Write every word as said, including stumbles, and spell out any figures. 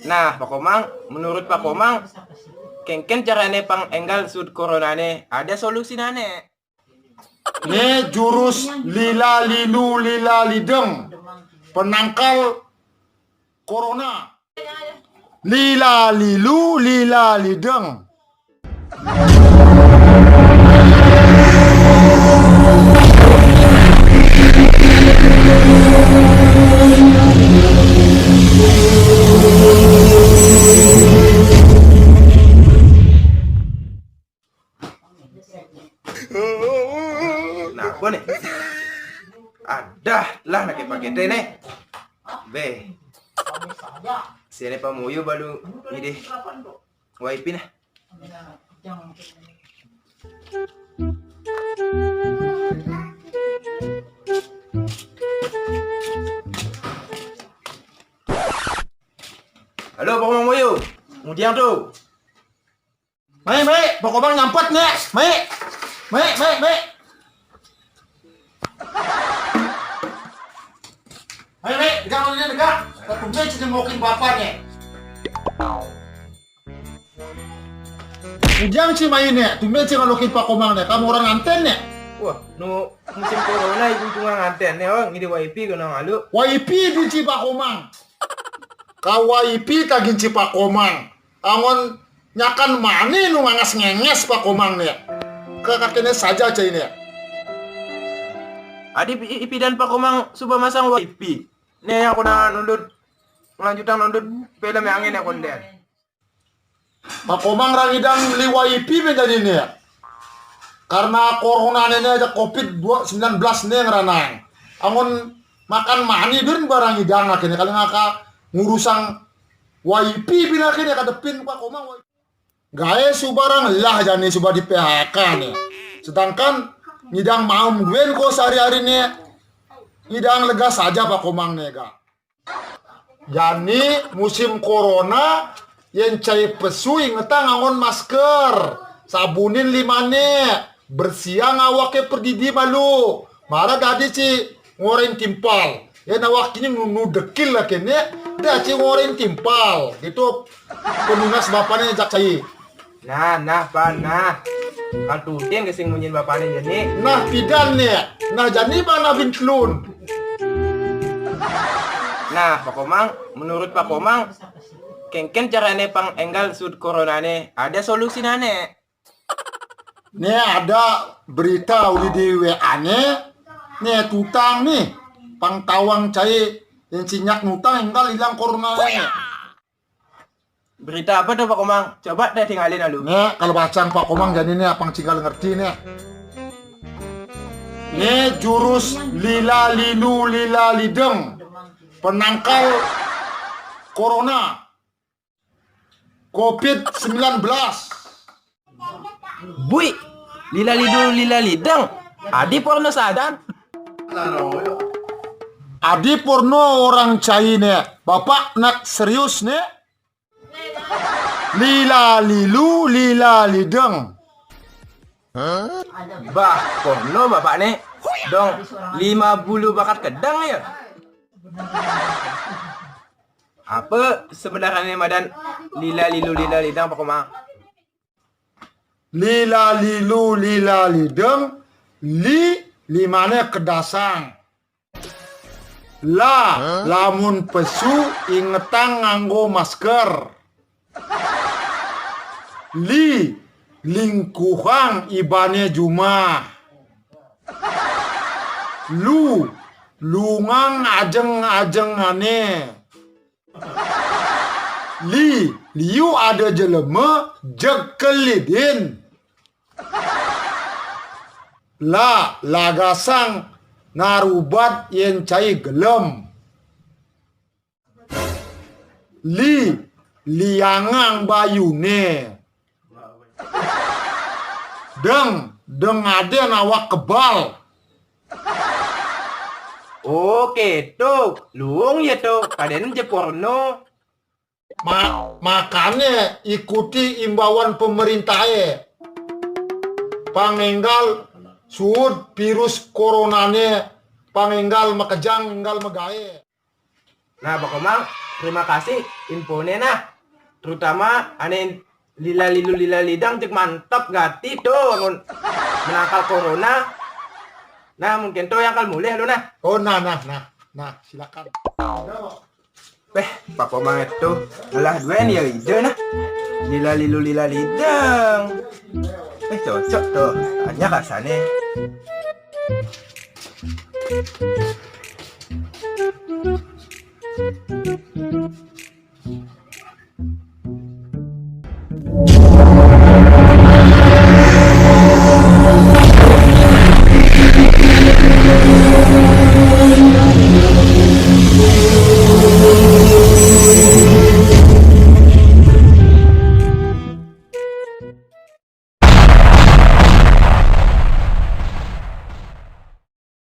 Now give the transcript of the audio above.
Nah, Pak Komang, menurut Pak Komang, kengken carane pang enggal suud coronane, ada solusinane? Ne jurus lila lilu lila lideng, penangkal corona. Lila lilu lila lideng. Nah, apa nih? Adah lah, nak pakai teh nih. Be. Sini pamuyu balu ini deh. Wifi nah. Halo, Pak Komang Moyo. Mudiang tu. Mai, mai, Pak Komang nyampet nih. Mai. Mai, mai, mai. Mai, mai, tegak lu ni, tegak. Tumben ci jengukin bapak nih. Ujang ci main nih, tumben ci ngalokin Pak Komang nih. Kamu orang nganten nih. Wah, nu musim corona itu cuma nganten nih, oh, ngide wifi kena ngalu. Wifi di ci Pak Komang. Ka wifi tagin ci Pak Komang. Angon nyakan mani nu ngangas ngenges Pak Komang nih. Ke kakeknya saja cai nih. Adi pi- ipidan Pak Komang suba masang wifi. Nih yang aku nundut, melanjutan nundut film yang ini aku nih. Pak Komang rangidang li wifi menjadi nih. Karena corona ini aja covid sembilan belas nih ngeranang. Angon makan mani dun barang idang akhirnya kali ngaka ngurusang wifi pina akhirnya kadepin Pak Komang wifi. Gae subarang lah jani suba di P H K nih. Sedangkan ngidang maem duen ko sehari-hari nih. Ngidang lega saja Pak Komang nih ga. Jani musim corona, yen cai pesu ingetang angon masker, sabunin limane, bersiang awake perdidi malu. Mara dadi ci ngorain timpal. Yen awak kini nunu dekil lah kene, dah ci ngorain timpal. Gitu penunas bapane jak cai. Nah, nah, pan, nah. Kan tuting ke sing munyin bapane jani. Nah, pidan nih. Nah, jani bana bintlun. Nah, Pak Komang, menurut Pak Komang, kengken carane pang enggal suud coronane, ada solusinane? Nih ada berita uli di W A ne. Nih tutang nih. Pang tawang cai yang cinyak nutang enggal hilang coronane. Berita apa tuh Pak Komang? Coba deh tinggalin lalu. Nih kalau bacang Pak Komang jadi nih apang cinggal ngerti nih. Nih jurus lila lilu lila lideng, penangkal corona, covid sembilan belas. Bui, lila lidu lila lideng. Adi porno sadan. Adi porno orang cai nih. Bapak nak serius nih. Lila lilu lila lideng. Bah, porno bapak nih. Dong, lima bulu bakat kedang ya. Apa sebenarnya madan lila lilu lila lidang Pak Komang? Lila lilu lila lideng, li limane kedasang. La, lamun pesu ingetang nganggo masker. Li, lingkuhang ibane jumah. Lu, lungang ajeng-ajengane. Li, liu ada jelema jeg kelidin. La, lagasang narubat yen cai gelem. Li, liangang bayune. Deng, deng aden awak kebal. Oke, tuh, luung ya tuh, kaden je porno. Ma- makane ikuti imbauan pemerintahe. Pangenggal suud virus coronane, pangenggal makejang, enggal megae. Nah, pokoknya terima kasih infonya nah. Terutama ane lila lilu lila lidang cek mantap gati tuh mun menangkal corona. Nah, mungkin tuh yang kal mulih lu nah. Oh, nah, nah, nah, nah, silakan. Beh, papa mah itu lah dua nih ya ide nah. Lila lilu lila lidang. Eh, cocok tuh. Hanya kasane.